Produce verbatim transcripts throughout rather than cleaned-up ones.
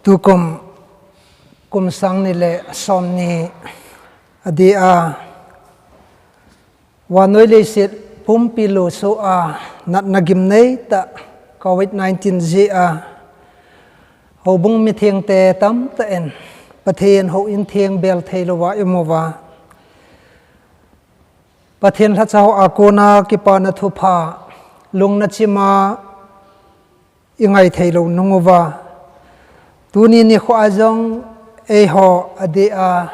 Tukum kum sang ni le som ni a dia vannoi leiset pumpi lusu a natna gimnei ta covid nineteen jeh a houbung mitheng te tamtah in Pathen houin theng bel thei louva i um uva, Pathen lhacha ho a kona kipana thupha lungna chima i ngai thei lou nung uva, tuni nikho a jong eiho a dia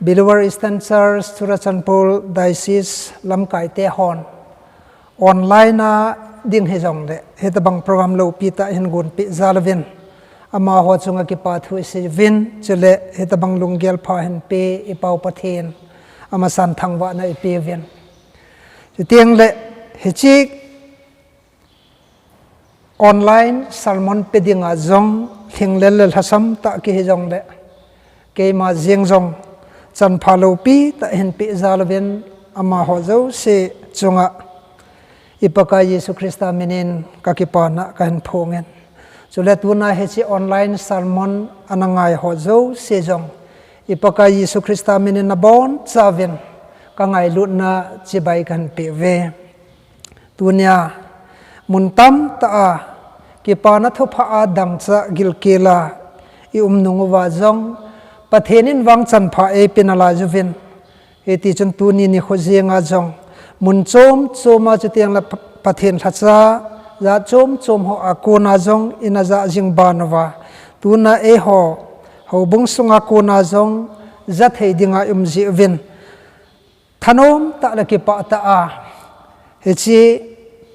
Believer Eastern Church Churachandpur Diocese lamkai te hon online a ding hijongle hitabang program loupi ta hin gonpeh jal uvin amaho chunga kipa thu i sei uvin, chule hitabang lunggel pha hin pe i Pau Pathen amasan thangvahna i pe uvin. Chuteng le hiche online sermon pe dinga jong lhinglel le lhasam tah kihi jongle keima jeng jong chanpha loupi tah hin pe jal uvin amaho jouse chunga i Pakai Jesu Christa minin ka kipana ka hin phongin. Chule tuna hiche online sermon ana ngai ho jouse jong i Pakai Jesu Christa minin nabonchauvin ka ngailutna chibai ka hin pe uve. Tunia mun tamtah a kipana thupha a dangchah gilkel a i um nung uva jong Pathen in vang chanpha ei pe nalai uvin. Hiti chun tuni nikho jenga jong mun chom choma chuteng le Pa-, Pathen lhacha jat chom chom ho a kona jong i na ja jing ban uva, tuna eiho houbung sunga kona jong ja thei dinga i um ji uvin. Thanom tah le kipah tah a hiche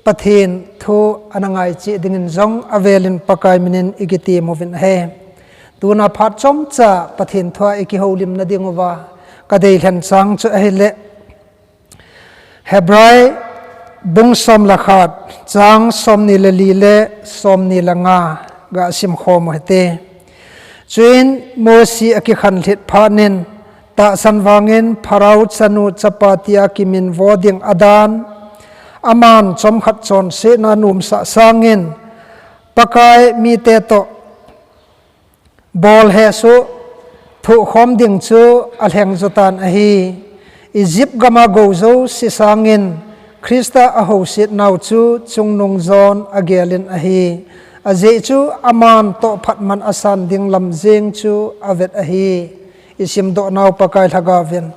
Pathen thu ana ngai cheh dingin jong avelin Pakai minin i kitem uvin ahi. Tuna phat chomcha Pathen thu a i kihoulimna ding uva ka deilhen chang chu ahile Hebrai bung som le khat chang som ni le li le som ni le nga ga sim khom u hite. Chuin Mosi a kikhan lhit phat in tahsan vangin Pharaoh chanu chapa tia kiminvo ding adan, aman chomkhat chonsetna nomsah sangin Pakai mite toh bol hesoh thoh khom ding chu alheng jo tan ahi. Egypt gama gou jouse sangin Christa a houset nau chu chungnung jon agelin ahi. Ajeh chu aman tohphat man asan ding lam jeng chu avet ahi. I simdoh nau Pakai Lhagaovin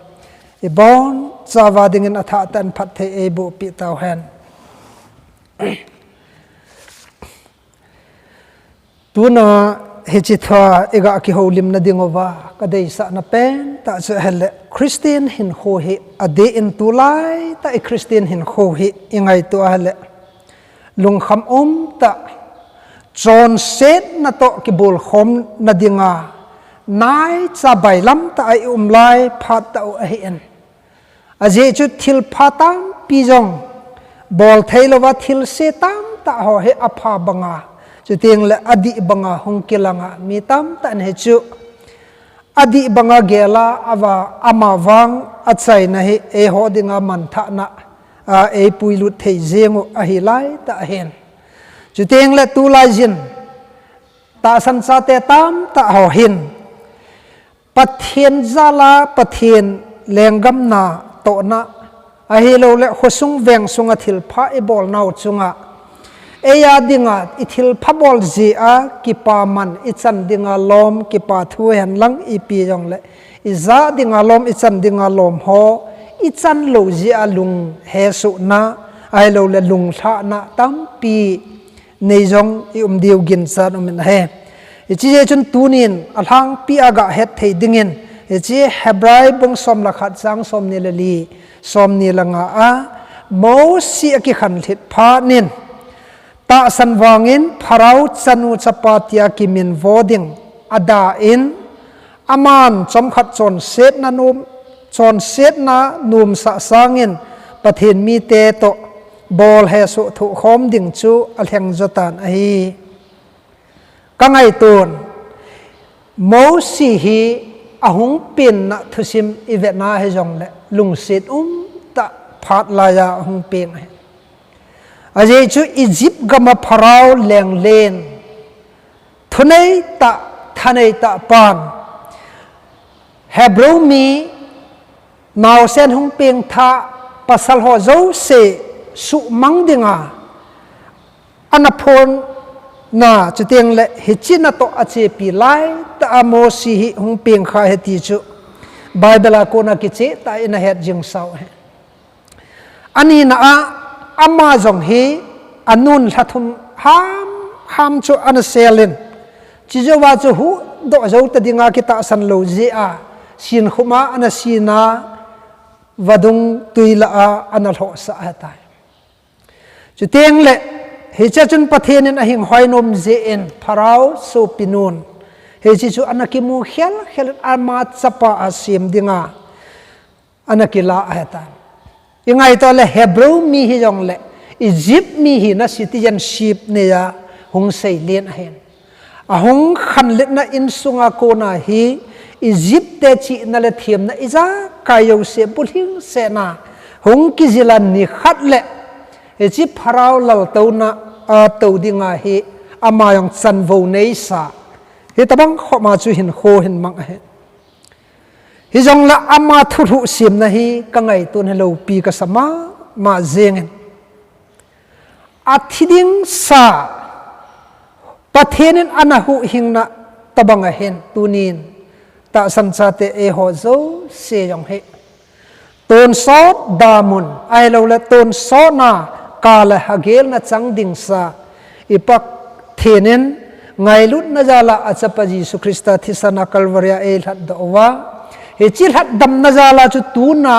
i bonchauva dingin athah tah in phatthei eiboh peh tauhen. Tuna hiche thu a i ga kihoulimna ding uva ka deisahna pen tah chu ahile Christian hinkho hi adeh in tulai tah i Christian hinkho hi i ngaito ahile lungkham um tah chonsetna toh kibol khomna dinga naicha bailam tah a i um lai phat tah u ahi in. Ajeh chu thilpha tampi jong bol thei louva thilse tamtah ho hi apha banga, chuteng le adih banga hung kilanga mi tamtah in hichu adih banga gel a, ava, ama vang achaina hi eiho dinga manthahna a eipuilut thei jeng u ahi lai tah ahin. Chuteng le tulai jin tahsan chate tamtah ho hin Pathen jal a Pathen lenggam natohna, ahilou le khosung veng sunga thilpha i bol nau chunga, eia dinga i thilpha bol jeh a kipaman i chan dinga lom, kipa thu hen lang ipi jong le i ja dinga lom, i chan dinga lom ho i chan lou jeh a lung hesohna, ahilou le lunglhahna tampi nei jong i um diu ginchat um in ahi. Hiche jeh chun tunin alhangpi a ga het thei dingin, hiche Hebrai bung som le khat chang som ni le li, som ni le nga a, Mosi a kikhan lhit phat in, tahsan vangin Pharaoh chanu chapa tia kiminvo ding ada in, aman chomkhat chonsetna nom, chonsetna nomsah sangin Pathen mite toh bol hesoh thoh khom ding chu alheng jo tan ahi. Ka ngaiton, Mosi hi ahung penna thusim i vetna hijongle lungset um tah phat laiya ahung peng ahi. Ajeh chu Egypt gama Pharaoh lenglen Thunei tah, thanei tah pan Hebrew mi naosen hung pengthah pasal ho jouse suhmang dinga ana phonna, chuteng le hiche natoh a chepi laitah a Mosi hi hung pengkha ahi ti chu Bible a kona kichehtah in ahet jing sau ahi. Anina a, ama jong hi anun lhathum ham ham chu ana selin, chujouva chu huhdoh jou ta dinga kitahsan lou jeh a, sinkhum a ana sina, vadung tui lah a ana lhohsah ahitai. Chuteng le, hiche chun Pathen in ahinghoi nom jeh in Pharaoh sopinun hiche chu ana kimu khelkhel in ama chapa asem dinga ana kila ahitai. Ingaito le Hebrew mi hijongle Egypt mi hina citizenship neiya hung seilen ahin. Ahung khanletna insunga kona hi Egypt te chihna le themna ijakai jouse bulhingsetna hung kijila nikhat le hiche Pharaoh laltouna a tou dinga hi ama jong chanvou neisa hitobang khoma chu hinkho hin mang ahi. Hijongle ama thulhuh semna hi kangaito in hi loupi kasa mama jengin, athi ding sa Pathen in ana huhhingna tobang ahin tunin tahsan chate eiho jouse jong hi tonsot damun ahiloule tonsotna kah le hagelna chang dingsa i Pathen in ngailutna jala achapa Jesu Christa thisan a Calvary a eilhatdoh uva, hiche lhatdamna jala chu tuna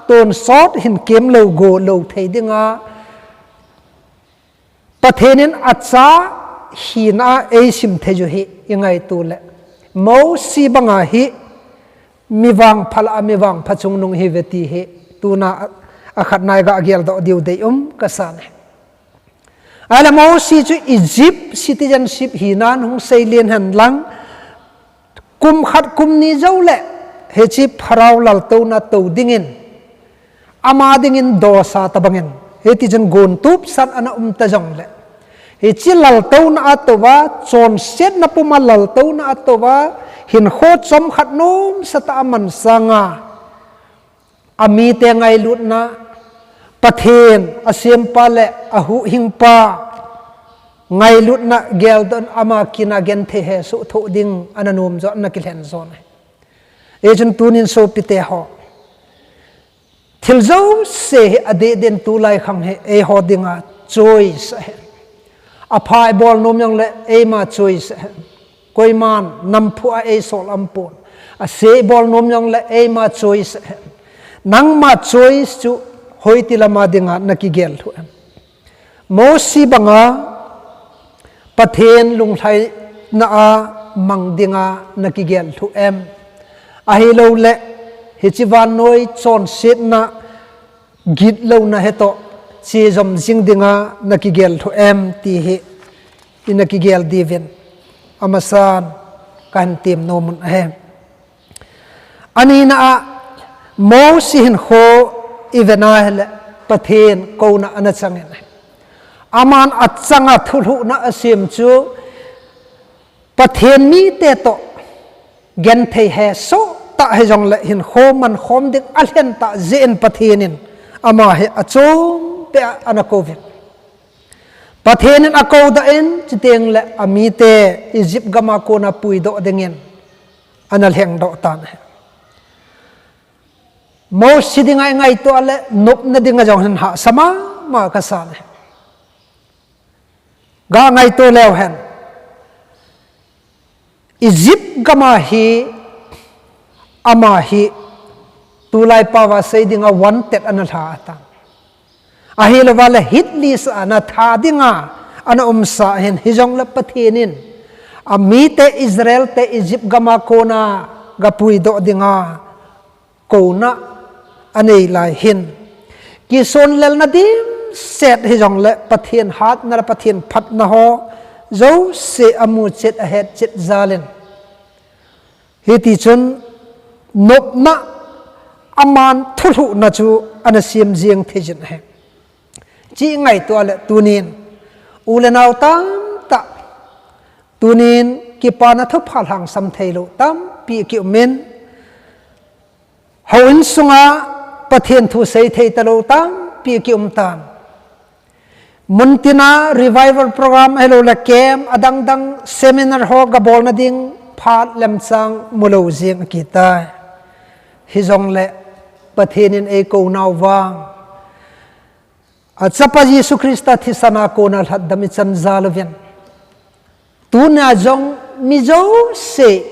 tonsot hin kemlou golou thei dinga Pathen in acha hina a eisim thei u hi ingaito le Mosi banga hi mi vangpha lah a mi vangpha chungnung ihiuve ti hi tuna akhatna iga geldoh diu deium kasan ahi. Ahile Mosi chu Egypt citizenship hinan hung seilen henlang, kum khat kum ni joule hiche Pharaoh laltouna tou dingin, ama dingin dosa tobangin, hitichun gontup san ana um ta jongle, hiche laltouna a touva, chonsetna puma laltouna a touva hinkho chomkhat nomsatah a man sanga, amite ngailutna, Pathen asempa le ahuhhingpa ngailutna geldoh in ama kina genthei hesoh thoh ding ana nomjo ana kilhen jon ahi. Hichun tunin sopite ho, thil jouse hi adeh deh in tulai khang hi eiho dinga choice ahi. Apha ibol nom jongle eima choice ahi. Koiman namphu a eisol aumpon. Ase ibol nom jongle eima choice ahi. Nangma choice chu hoiti lama dinga nakigel lhu em? Mosi banga Pathen lunglhaina a mang dinga nakigel lhu em? Ahiloule hiche vannoi chonsetna gitlouna hitoh chejom jing dinga nakigel lhu em ti hi ina kigel diuvin amasan kahin tem nomun ahi. Anina a, Mosi hinkho ivena hile Pathen kouna ana changin ahi. Aman achanga thulhuhna asem chu Pathen mite toh genthei hesoh tah hijongle hinkho mankhom ding alhen tah jeh in Pathen in ama hi achompeh a ana kouvin, Pathen in akoudoh in, chutengle amite Egypt gama kona puidoh dingin ana lhengdoh tan ahi. Mosi dinga ingaito le nopna dinga jong hin hahsa mama kasan ahi. Ga ngaito leu hen, Egypt gama hi ama hi tulai paova sei dinga wanted ana lha atan. Ahilouva le hit list a ana tha dinga ana umsa ahin, hijongle Pathen in amite Israel te Egypt gama kona gapuidoh dinga kouna anei lai hin, kisonlelna dimset hijongle Pathen hatna le Pathen phatna ho jouse amuchet ahetchet jalin, hitichun nopna aman thulhuhna chu ana sem jeng theijin ahi. Chi ngaito le tunin u le nao tamtah Tunin kipana thupha lhangsam thei lou tampi kium in, houin sunga Pathen thu sei thei talou tampi kium tan. Muntina revival program ahilouleh camp adangdang seminar ho gabolna ding phat lemchang mulou jing akitai. Hijongleh Pathen in eikou nau vang, Achapa Jesu Christa thisan a kona lhatdam ichan jal uvin, tuna jong mi jouse,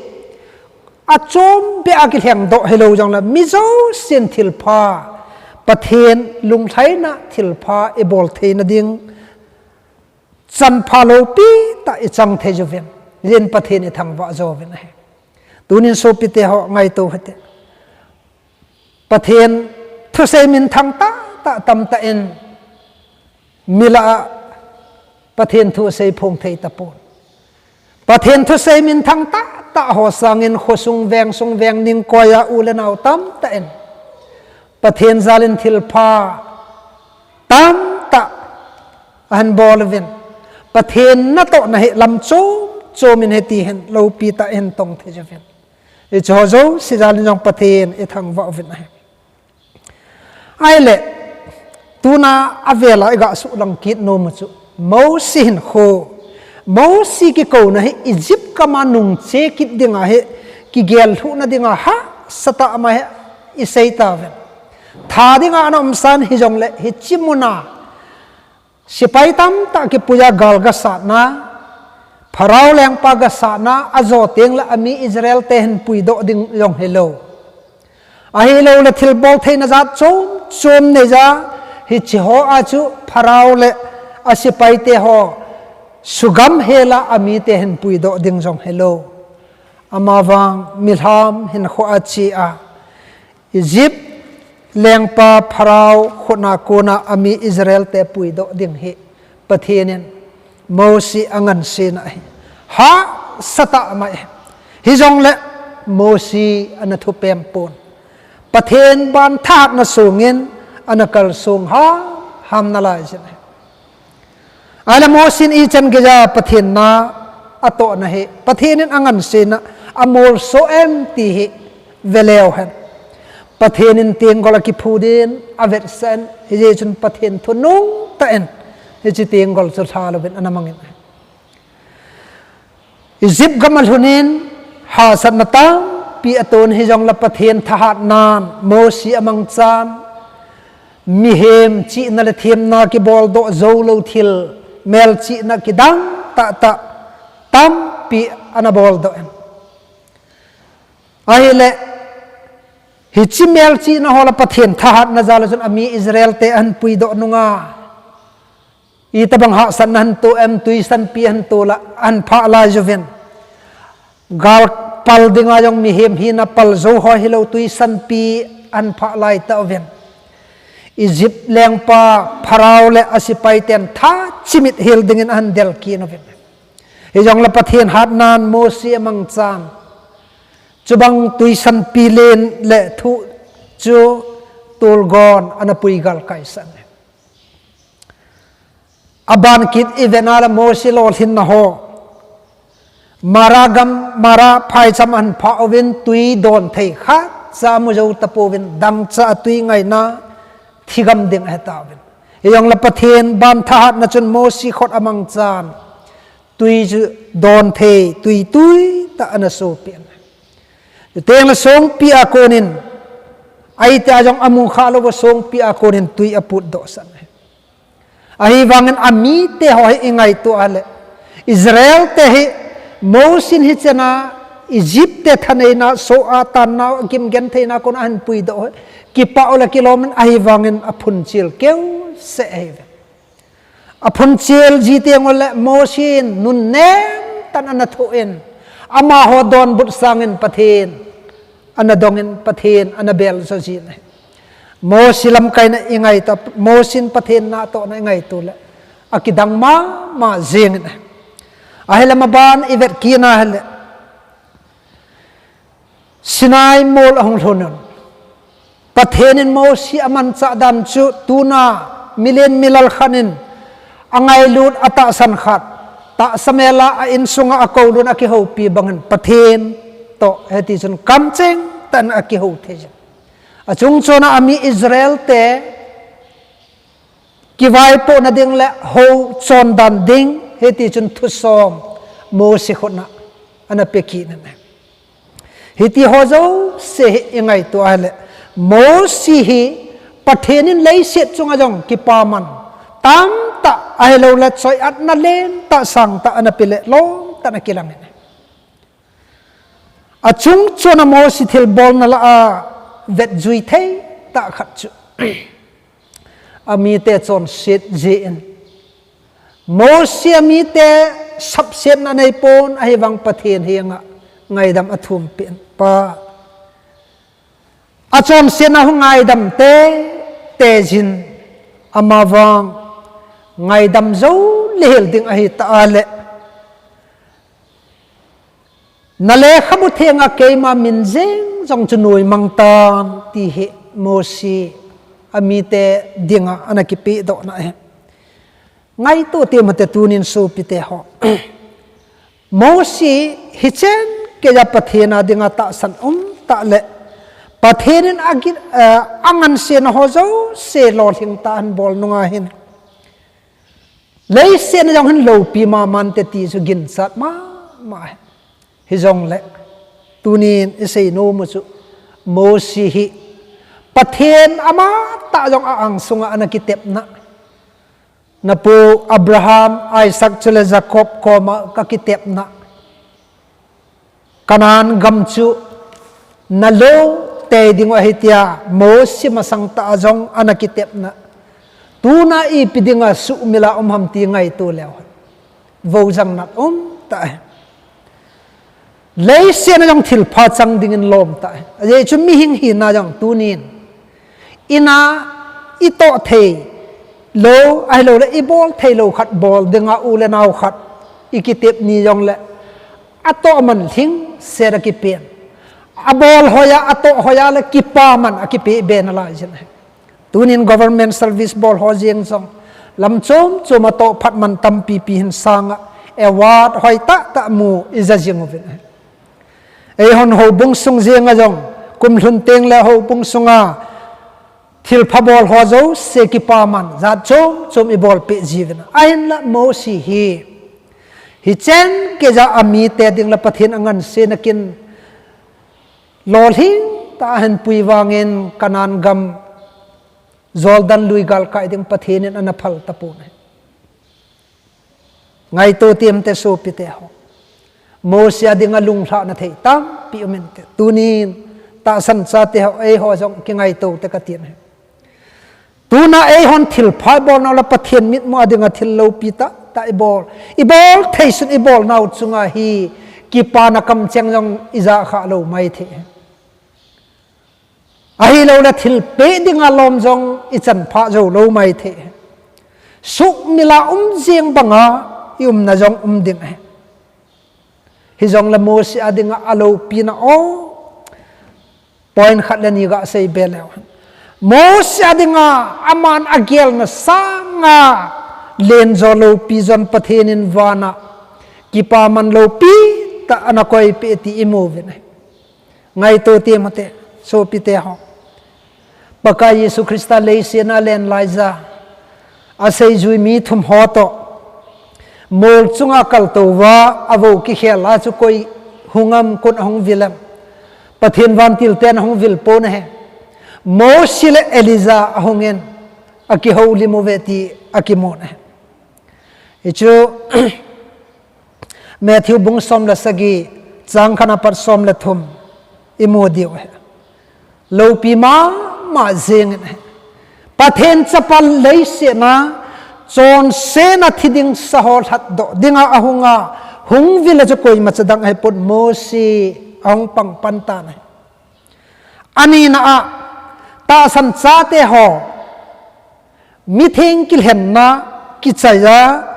achom beh a kilhengdoh hilou jongleh mi jousen thilpha, Pathen lunglhaina thilpha ibol theina ding chanpha lopi tah ichang thei uvin, len Pathen ithangvah jouvin ahi. Tunin sopite ho ngaito hite. Pathen thusei minthang tahtah tamtah in, mi lah a Pathen thusei phong thei tapon. Pathen thusei minthang tahtah ho sangin khosung vengsung veng ning koiya u le nao tamtah in, Pathen jalin thilpha tamtah ahin bol uvin, Pathen natohna hi lam chom chom in hiti hin lopi tah in tong thei uvin. Hiche ho jouse jalin jong Pathen ithangvah uvin ahi. Ahileh, tuna avel a igasuhlang kit nom u chu, Mosi hinkho, Mosi kikouna hi Egypt gam a nungche kit dinga hi, kigel lhuhna dinga hahsatah a ama hi isei tauvin. Tha dinga ana umsan hijongleh hiche muna sepai tamtah kipuiya gal gasatna, Pharaoh lengpa gasatna, ajo tengleh ami Israel te hin puidoh ding jong hilou. Ahilouleh thilbol theina jat chom chom neija, hiche ho a chu Pharaoh le asepai te ho sugam hela amite hin puidoh ding jong hilou. Amavang milham hinkho a che a, Egypt lengpa Pharaoh khutna kona ami Israel te puidoh ding hi Pathen in Mosi angansena ahi. Hahsatah a ama ahi. Hijongleh Mosi ana thupem pon. Pathen ban thahatna sungin ana kalsong hamham nalai jin ahi. Ahileh Mosi in ichan geija Pathen na atohna hi, Pathen in angansena amolso em ti hi veleu hen. Pathen in tenggol akiphu din avetsah in, hijeh chun Pathen thu nungtah in hiche tenggol chu lhalouvin ana mangin ahi. Egypt gam alhunin hahsatna tampi aton hijongleh Pathen thahatnan Mosi amangchan, mihem chihna le themna kiboldoh joulou thil, melchihna kidang tahtah tampi ana boldoh in. Ahileh, hiche melchihna ho le Pathen thahatna jal a chun ami Israel te ahin puidoh nunga, itobang hahsatna ahin toh em, twisanpi ahin tolha, ahin phah lai uvin. Gal pal dinga jong mihem hina pal jou ho hilou twisanpi ahin phah lai tauvin. Egypt lengpa Pharaoh le asepai ten tha chimit hel dingin ahin del kit uvin. Hijongleh Pathen hatnan Mosi amangchan, chubang twisanpi len le thuh chu tolgon ana pui galkai sah in. Aban kit ivet naleh Mosi lolhinna ho, Mara gam, Mara phaicham ahin phah uvin twi don thei khatcha amu jou tapouvin dangcha a twi ngaina thigam ding ahitauvin. Hijongleh Pathen ban thahatna chun Mosi khut amangchan twi chu don thei, twi twi tah ana sopeh in. Chutengleh songpi a konin, ahitia jong amu khalou va songpi a konin twi aputdoh sah in. Ahivangin amite ho hi ingaito a leh, Israel te hi Mosi in hichan a Egypt te thaneina, soh a tannau, gimgentheina kona ahin puidoh hi, kipah u le kilom in ahivangin aphunchel keuseh ahiuve. Aphunchel ji teng uleh Mosi in nunnem tah in ana thoh in, amaho donbut sangin Pathen ana dongin, Pathen ana bel jo jin ahi. Mosi lamkaina ingaito, Mosi in Pathen natohna ingaito leh akidang mama jingin ahi. Ahileh maban ivet kit na hileh, Sinai mol ahung lhun un, Pathen in Mosi amanchah dan chu tuna milen milal khat in angailut atahsan khat, tahsa mela a insunga akoulun akihoupi bangin Pathen toh hiti chun kamcheng tah in akihou thei jin. Achung chon a ami Israel te kivaipohna ding le hou chondan ding hiti chun thusom Mosi khut a ana pe kit in ahi. Hiti ho jouse hi i ngaito a ahile, Mosi hi Pathen in leiset chunga jong kipaman tamtah ahilou le choi-atna lentah sangtah ana pe le lom tah in akilang in ahi. Achung chon a Mosi thilbolna lah a vetjui thei tah khat chu amite chonset jeh in, Mosi amite sapsetna aneipon, ahivang Pathen henga ngaidam athum pen pa. Achonsetna hung ngaidam te, te jin, amavang ngaidam jou lheh ding ahi tah a le, na lekhabu thenga keima min jeng jong chu nuimang tan, ti hi Mosi amite dinga ana kipedohna ahi. Ngaito temin ate tunin sopite ho. Mosi hichen keija Pathen a dinga tahsan um tah le, Pathen in agi-, eh, angansena ho jouse lolhing tah a ahin bol nunga hin, leiset a jong hin loupi mama inte ti chu ginchat mama ahi. Hijongle, tunin i seinom u chu, Mosi hi Pathen amatah jong a angsunga ana kitepna, na pu Abraham, Isaac chule Jacob koma ka kitepna, Canaan gam chu na lou tei ding u ahi tia Mosi masang tah a jong ana kitepna. Tuna ipi dinga sumil a um ham ti ngaito leu hen, vojang nat um tah ahi. Leiset a jong thilpha chang dingin lom tah ahi. Ajeh chu mihing hina jong tunin, in a i toh thei lou, ahilou le i bol thei lou khat bol dinga u le nao khat i kitep ni jongle, atoh man lhingset a kipen, abol hoiya, atoh hoiya le kipaman a kipe be nalai jin ahi. Tunin government service bol ho jeng jong, lam chom chom a toh phat man tampi pi hin sanga award hoi tah tah mu i ja jing uvin ahi. Eihon houbung sung jenga jong, kum lhun teng le houbung sunga thilpha bol ho jouse kipaman jat chom chom i bolpeh jiuvin ahi. Ahinla Mosi hi, hichen keija amite ding le Pathen angansena kin lolhing tah a ahin pui vangin Canaan gam Jordan lui galkai ding Pathen in ana phal tapon ahi. Ngaito temin ate sopite ho. Mosi a dinga lunglhahna thei tampi um inte. Tunin tahsan chate ho, eiho jong kingaito te katin ahi. Tuna eihon thilpha i bol nau le Pathen mitmu a dinga thil loupi tah tah i bol, i bol thei sun i bol nau chunga hi kipana kamcheng jong i ja kha lou maithei. Ahilou le thilpeh dinga lom jong i chanpha jou lou maithei. Sumil a um jeng banga i umna jong um ding ahi. Hijongle Mosi a dinga aloupina o, point khat le ni ga sei be leu hen. Mosi a dinga aman agelna sanga lenjo loupi jon Pathen in vana kipaman loupi tah ana koipeh ti i mu uvin ahi. Ngaito temin ate, sopite ho. Pakai Jesu Christa leiset a alen laija, aseijui mi thum ho toh, mol chunga kaltou va, avou kikhel a chu koi hung am, koin ahung vil am? Pathen vantil ten ahung vil pon ahi. Mosi le Elijah ahungin, akihoulim uve ti akimun ahi. Hichu, Matthew bung som le sagi, chang khat apat som le thum i mu diu ahi. Loupi mama jengin ahi. Pathen chapa leiset a chonsetna thi ding sa ho lhatdoh dinga ahunga, hung vil a chu koimacha dang ahipon, Mosi ahung pang pan tan ahi. Anina a, tahsan chate ho, mitheng kilhenna kichai a,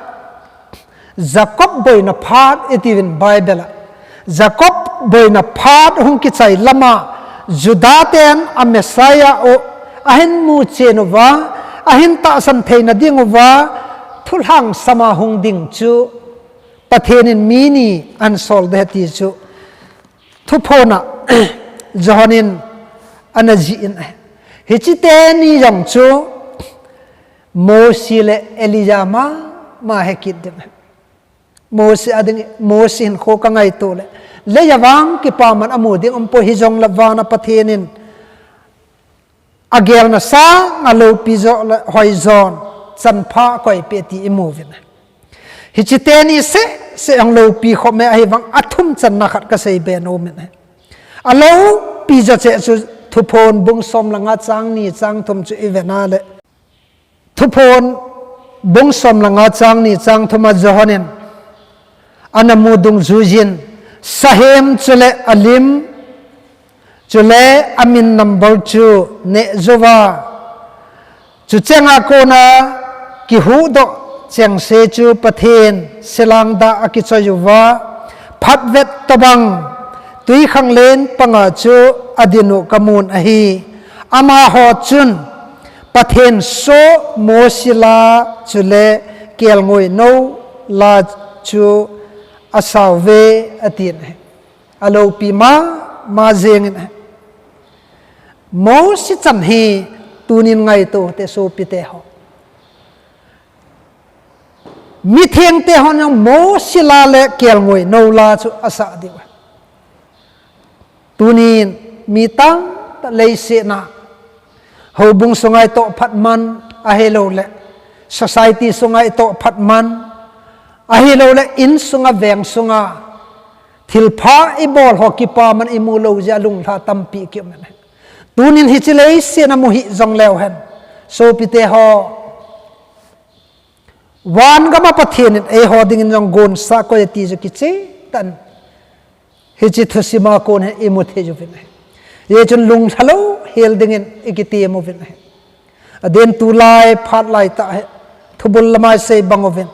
Jacob boina phat i tiuvin Bible a. Jacob boina phat hung kichai lama, Judah ten a Messiah u ahin muchen uva, ahin tahsan theina ding uva, thulhangsam a hung ding chu Pathen in mi ni ahin sol ding ahi ti chu Thuphon a Johan in ana jih in ahi. Hiche teni jong chu Mose le Elijah mama hi kit ding ahi. Mose a ding, Mose hinkho kangaito le, leiya vang kipaman amu ding umpoi, hijongle vana Pathen in agelna sanga loupi jo le hoijon chanpha akoipeh ti imu uvin ahi. Hiche teni seh seh jong loupi khom e, ahivang athum channa khat kasei be nom in ahi. Aloupi jo cheh chu Thuphon bung som le nga chang ni chang thum chu ive na le, Thuphon bung som le nga chang ni chang thum a Johan in ana mu dungjuiyin, sahem chule alim chule amin number chu neh jouva, chuchenga kona kihuhdoh chengse chu Pathen selangdah a kichoi uva, phatvet tobang twikhanglen panga chu adin u kamun ahi. Amaho chun Pathen soh Mose la chule kelngoi nou la chu asauve, atin ahi. Aloupi mama jengin ahi. Mose chan hi tunin ngaito te sopite ho. Mithengte hon jong Mose la le kelngoi nou la chu asah diu ahi. Tunin mi tamtah leiset a houbung sunga itoh phat man, ahilouleh society sunga itoh phat man, ahilouleh insunga vengsunga thilpha ibol ho kipaman imu lou jeh a lunglha tampi kium in ahi. Tunin hiche leiset a mu hih jongleu hen, sopite ho, van gam a Pathen in eiho dingin jong gonsah akoi e ti chu kicheh tah in hiche thusim a kon hin imu thei uvin ahi. Hijeh chun lunglha louhel dingin ikitem uvin ahi. Adin tulai phat lai tah hi thubul lama isei bang uvin,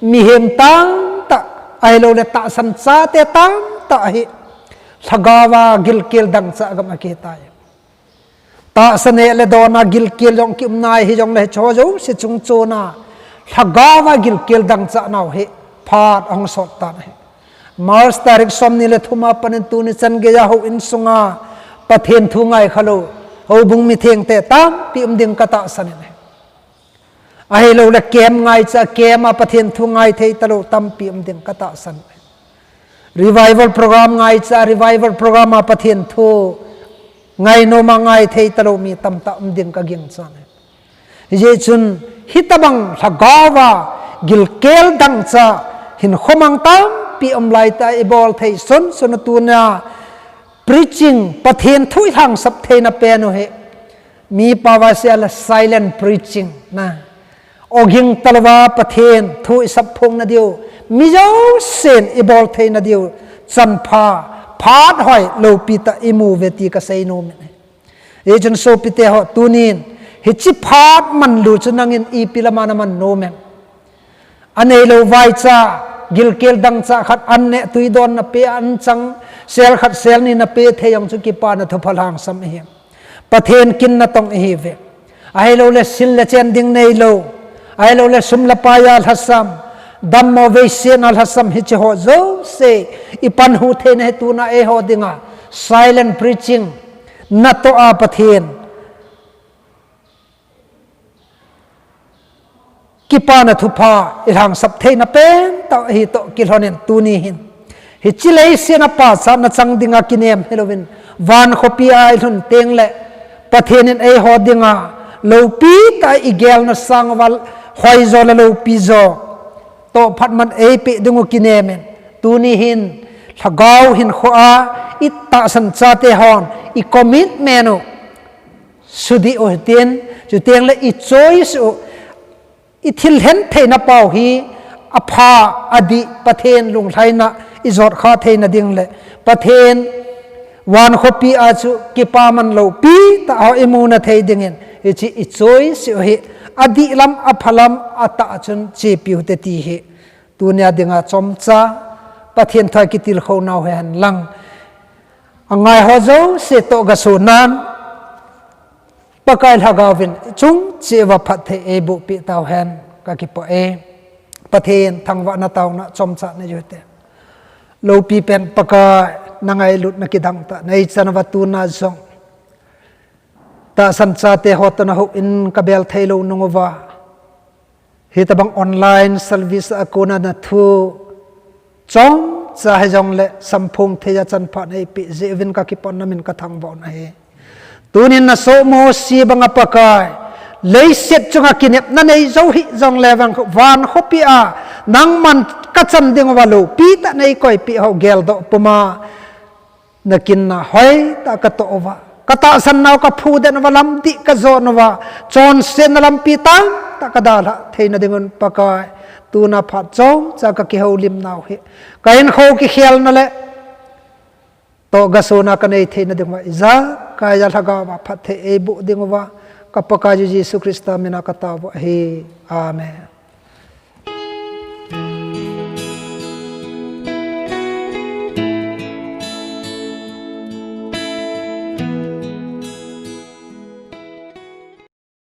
mihem tamtah ahilouleh tahsan chate tamtah hi lhagao a gilkel dangchah gam a kihitai. Tahsa neh le don a gilkel jong kium nai, hijongle hicheho jouse chungchon a lhagao a gilkel dangchah nau hi phat ahung sot tan ahi. March tarik somni le thum a panin tuni chan geiya houin sunga Pathen thu ngaikha lou houbung mithengte tampi um ding katahsan in ahi. Ahilouleh camp ngaicha, camp a Pathen thu ngai thei talou tampi um ding katahsan in ahi. Revival program ngaicha, revival program a Pathen thu ngainom a ngai thei talou mi tamtah um ding kaginchan ahi. Hijeh chun hitobang lhagao a gilkel dangchah hinkho mang tampi um laitah a ibol thei sunsun a tunia preaching, Pathen thu ilhangsap theina pen u hi mi pao a seile silent preaching na, oging talouva Pathen thu isap phongna diu, mi jousen ibol theina diu chanpha phat hoi loupi tah imu uve ti kasei nom in ahi. Hichun sopite ho, tunin hiche phat manlu chu nangin ipi lama naman nom em? Aneilou vaicha, gilkel dangchah khat an neh, twi don nape, an chang, sel khat sel ni nape thei jong chu kipana thupha lhangsam ihi. Pathen kin natong ihiuve. Ahilouleh sil le chen ding neilou, ahilouleh sum le pai a lhasam, dammo veisetna lhasam, hicheho jouse ipanhu theina hi tuna eiho dinga silent preaching natoh a Pathen kipana thupha ilhangsap theina pentah hitoh kilhonin tuni hin hiche leiset a pachatna chang dinga kinem hilouvin, van khopi a ilhun tengle Pathen in eiho dinga loupi tah a igelna sanga hoijo le loupi jo toh phat man eipeh dingu kinemin, tuni hin lhagao hinkho a itahsan chate hon icommitment u sudih u hitin, chutengle ichoice u, ithil lhen theina pao hi apha, adih, Pathen lunglhaina ijot kha theina dingle Pathen van khopi a chu kipaman loupi tah ho imuna thei dingin hiche ichoice u hi adih lam, apha lam, atah chun chepiu hite ti hi tunia dinga chomcha Pathen thua kitilkhou nau hihen lang, angaiho jouse toh gasonan Pakai lhagaovin ichung cheh uva phatthei eiboh peh tauhen, kakipah e. Pathen thangvahna taona chomcha nei ute. Loupi pen Pakai, na ngailutna kidang tah nei chan uva tuna jong tahsan chate ho toh na houin ka bel thei lou nung uva, hitabang online service a kona na thu chomcha hijongle samphong thei a chanpha nei pe jeh uvin ka kipah, na min ka thangvah u ahi. Tunin na soh Mosi banga Pakai, leiset chunga kinepna nei jou hijongle vang van khopi a nangman ka chan ding uva loupi tah nei koipi ho geldoh puma na kin na hoitah ka toh uva, ka tahsan nau ka phudet uva, lamdih ka jon uva, chonsetna lampi tamtah ka dalhah theina dingun Pakai, tuna phat chomcha ka kihoulim nau hi ka hinkho kikhelna le tohgasona ka nei theina ding uva, ijakai a lhagao a phatthei eiboh ding uva, ka Pakai Jesu Christa mina ka tao u ahi. Amen.